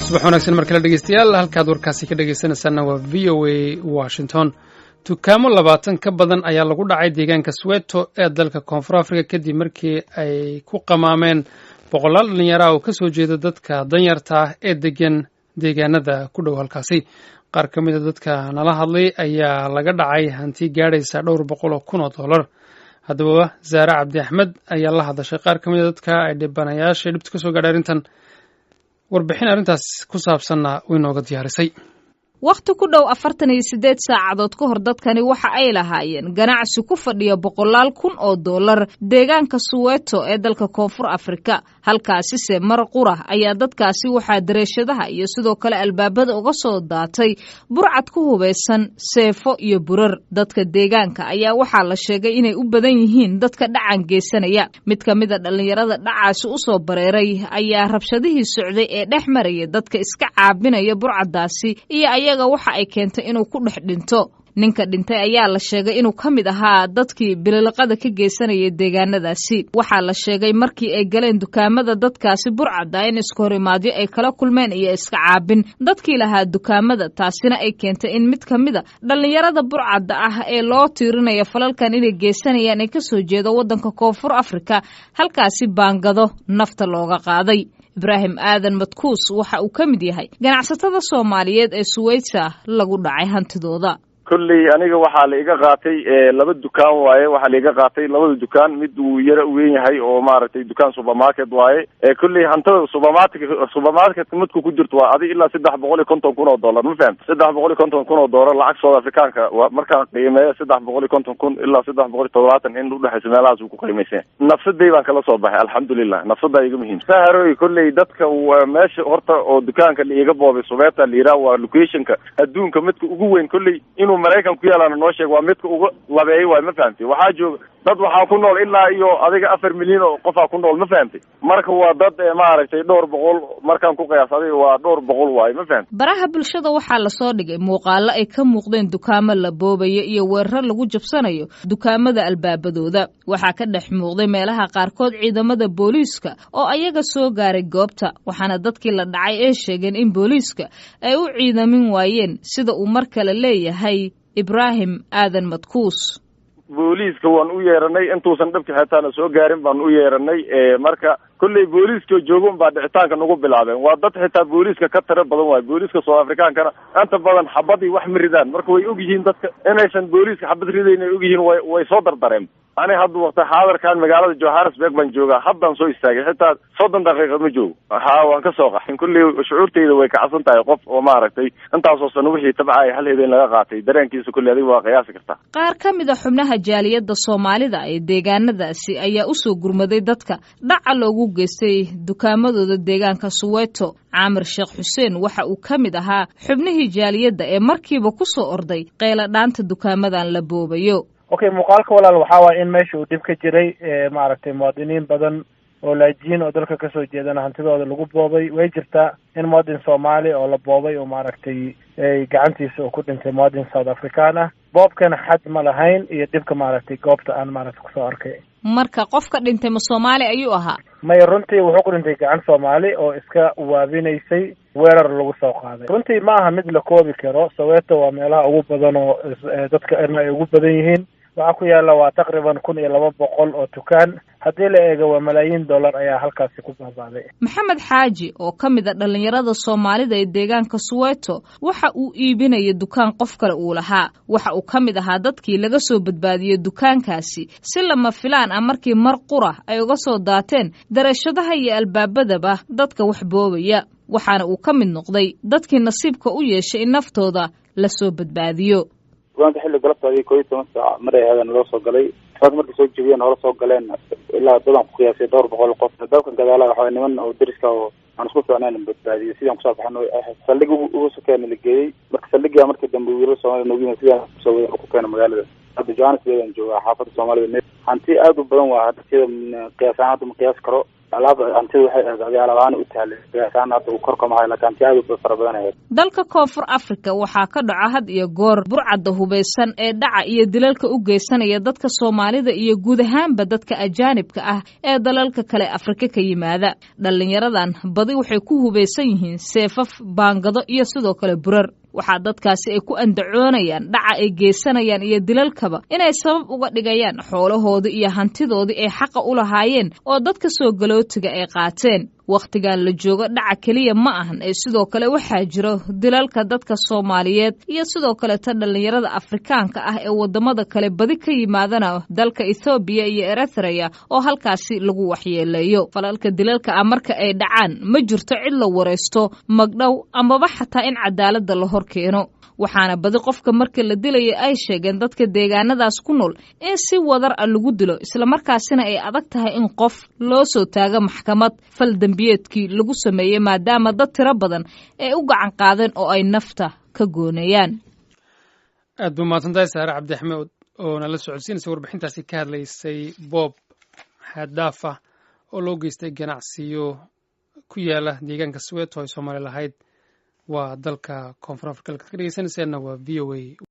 Subax wanaagsan mar kale, dhegeystayaal. Halkaad warkaasi ka dhegeysanaysaana waa VOA Washington. Dukaamo 20 ka badan ayaa lagu dhacay deegaanka Soweto ee dalka Koonfur Africa, kadib markii ay ku qamaameen boqolaal dhalinyaro ah oo kasoo jeeda dadka danyarta ah ee degan deegaanada ku dhow halkaasi. Qaar ka mida dadka nala hadlay ayaa laga dhacay hanti gaadhaysa dhowr boqol oo kun oo dollar. Haddaba, Zaare Cabdi Axmed ayaa la hadashay qaar ka mida dadka ay dhibanayaasha dhibta kasoo gaadhay arrintan. Warbixin arrintaas ku saabsanna way nooga diyaarisay. Wakhti ku dhow 48 saacadood ka hor, dadkani waxa ay lahaayeen ganacsi ku fadhiya boqolaal kun oo dollar deegaanka Suweto ee dalka Koonfur Afrika. Halkaasise mar qura ayaa dadkaasi waxaa dareeshadaha iyo sidoo kale albaabada uga soo daatay burcad ku hubaysan seefo iyo burar. Dadka deegaanka ayaa waxaa la sheegay inay u badan yihiin dadka dhacan geysanaya. Mid ka mida dhallinyarada dhacaasi usoo bareeray ayaa rabshadihii socday ee dhex maraya dadka iska caabinaya burcaddaasi iyo ayaga waxa ay keentay inuu ku dhex dhinto. Ninka dhintay ayaa la sheegay inuu ka mid ahaa dadkii bililiqada ka geysanayay deegaanadaasi. Waxaa la sheegay markii ay galeen dukaamada dadkaasi burcadda in isku horimaadyo ay kala kulmeen iyo iska caabin dadkii lahaa dukaamada, taasina ay keentay in mid ka mida dhallinyarada burcadda ah ee loo tiirinaya falalkan inay geysanayaan ee kasoo jeeda waddanka Koonfur Afrika halkaasi baangado nafta looga qaaday. Ibraahim Aadan Madkuus waxa uu ka mid yahay ganacsatada Soomaaliyeed ee Suweyta lagu dhacay hantidooda. Kolley aniga waxaa la iga qaatay laba dukaan waaye. Waxaa la iga qaatay labada dukaan, mid uu yara weyn yahay oo maaragtay dukaan supermarket waaye. Kolley hantada supermarketka midku ku jirto waa adi ilaa $350,000, ma fahamta? $350,000 lacag South Africaanka markaan qiimeeyo, 350,000 ilaa 370 in udhexaysa meelahaas uu ku qiimaysan. Nafsaday baan kala soo baxay, alxamdulilah, nafsadaa iga muhiim saharoy. Kolley dadka meesha horta oo dukaanka la iiga boobay Soweto la yidhaha, waa locationka adduunka midka ugu weyn. Kolley inuu Maraykan ku yaalaana noo sheeg, waa midka uga labeeyay waay, ma fahamtay? Waxaa jooga dad, waxaa ku nool ilaa iyo adiga 4 milyan oo qofaa ku nool, ma fahamtay? Marka waa dad maaragtay dhowr boqol markaan ku qiyaas, adiga waa dhowr boqol waaye, ma fahamtay? Baraha bulshada waxaa lasoo dhigay muuqaalo ay ka muuqdeen dukaamo la boobayo iyo weeraro lagu jabsanayo dukaamada albaabadooda. Waxaa ka dhex muuqday meelaha qaarkood ciidamada booliiska oo ayaga soo gaaray goobta, waxaana dadkii la dhacay ee sheegeen in booliiska ay u ciidamin waayeen, sida uu mar kale leeyahay Ibraahim Aadan Madkuus. Booliiska waan u yeeranay, intuusan dhabka xitaana soo gaarin baan u yeeranay. Marka kolley booliiska joogon baa dhicitaanka nagu bilaabeen. Waa dad xitaa booliiska ka tiro badan waayo. Booliiska South Africaankana inta badan xabadii wax ma ridaan. Marka way og yihiin dadka inaysan booliiska xabad ridayn, ay og yihiin, way soo dardareen. Ani hadda waqti xaadirkan magaalada Johannesburg baan joogaa, haddaan soo istaagay, xitaa 30 daqiiqa ma joogo. Ha, waan ka soo qaxin. Kolley shucuurtayda way kacsan tahay. Qof oo maaragtay intaasoo sano wixii tabcaya hal habeen laga qaatay, dareenkiisa kolley adiga waa qiyaasi kartaa. Qaar ka mid a xubnaha jaaliyadda Soomaalida ee deegaanadaasi ayaa usoo gurmaday dadka dhaca loogu geystay dukaamadooda deegaanka Suweto. Caamir Sheekh Xuseen waxa uu ka mid ahaa xubnihii jaaliyadda ee markiiba ku soo orday qeyla dhaanta dukaamadan la boobayo. Okay, muuqaalka walaal waxaa waaya in meesha uu dhib ka jiray, maaragtay muwaadiniin badan oo laajiin oo dalka kasoo jeedana hantidooda lagu boobay. Way jirtaa in muwaadin Soomaali oo la boobay oo maaragtay gacantiisa uu ku dhintay muwaadin South African ah. Boobkana xad ma lahayn iyo dhibka maaragtay goobta aan maaragtay kusoo arkay. Marka qofka dhintay ma Soomaali ayuu ahaa? Maya, runtii wuxuu ku dhintay gacan Soomaali oo iska waabinaysay weerar lagu soo qaaday. Runtii ma aha mid la koobi karo. Soweto waa meelaha ugu badan oo dadka ay ugu badan yihiin. Waxaa ku yaala waa taqriiban 1200 oo dukaan. Haddii la eego, waa malaayiin dollar ayaa halkaasi ku baabaaday. Maxamed Xaaji oo ka mid a dhallinyarada Soomaalida ee deegaanka Suweto waxa uu iibinaya dukaan qof kale uu lahaa. Waxa uu ka mid ahaa dadkii laga soo badbaadiyey dukaankaasi si lama filaan ah markii mar qura ay uga soo daateen darashadaha iyo albaabadaba dadka wax boobaya, waxaana uu ka mid noqday dadkii nasiibka u yeeshay in naftooda lasoo badbaadiyo. Dukaanka xilli galabtaadii 11 saac maray ahadan loo soo galay. Rag markay soo jebiyeen hore soo galeen, ilaa dadan ku qiyaasay dhowr boqol qof. Dalkan gadaala waxaa niman oo deriska oo aan isku fiicnayn badbaadiyay. Sidaan kusoo baxno saldhig ugu sokeena la geeyey. Marka saldhigaa markii dambe wiilal Soomaalida noogu yimid, sidaan kusoo wadan oo ku keena magaalada. Hadda Johannesburg aan joogaa, xaafadda Soomaalida. Hanti aada u badan waa hadda, sida qiyaas ahaan hadda ma qiyaasi karo. Alaab hantida waxay ahayd adi alaab ahaan u tahalay kaan hadda uu korkama hayo, laakiin hanti aad u fara badan ahayd. Dalka Koonfur Africa waxaa ka dhaca had iyo goor burcadda hubaysan ee dhaca iyo dilalka u geysanaya dadka Soomaalida iyo guud ahaanba dadka ajaanibka ah ee dalalka kale Afrika ka yimaada. Dhallinyaradan badi waxay ku hubaysan yihiin seefaf, baangado iyo sidoo kale burar. Waxaa dadkaasi ay ku andacoonayaan dhaca ay geysanayaan iyo dilalkaba inay sabab uga dhigayaan xoolahoodii iyo hantidoodii ay xaqa u lahaayeen oo dadka soo galootiga ay qaateen. Wakhtigan la joogo dhaca keliya ma ahan ee sidoo kale waxaa jiro dilalka dadka Soomaaliyeed iyo sidoo kale ta dhallinyarada Afrikaanka ah ee wadamada kale badi ka yimaadana dalka Ethoobiya iyo Eritrea oo halkaasi lagu waxyeeleeyo. Falalka dilalka ah marka ay dhacaan ma jirto cid la waraysto, magdhow amaba xataa in cadaaladda la hor keeno. Waxaana badi qofka marka la dilaya ay sheegeen dadka deegaanadaas ku nool in si wadar ah lagu dilo, islamarkaasina ay adag tahay in qof loo soo taago maxkamad fal dembiyeedkii lagu sameeyey, maadaama dad tiro badan ay u gacan qaadeen oo ay nafta ka gooneeyaan. Aad buu mahadsantahay Saare Cabdi Axmed oo nala socodsiinaysa warbixintaasi ka hadlaysay boob xaddhaaf ah oo loo geystay ganacsiyo ku yaala deegaanka Soweto ay Soomaali lahayd, waa dalka Koonfur Afrika. Halkaad ka dhegeysanayseena waa VOA.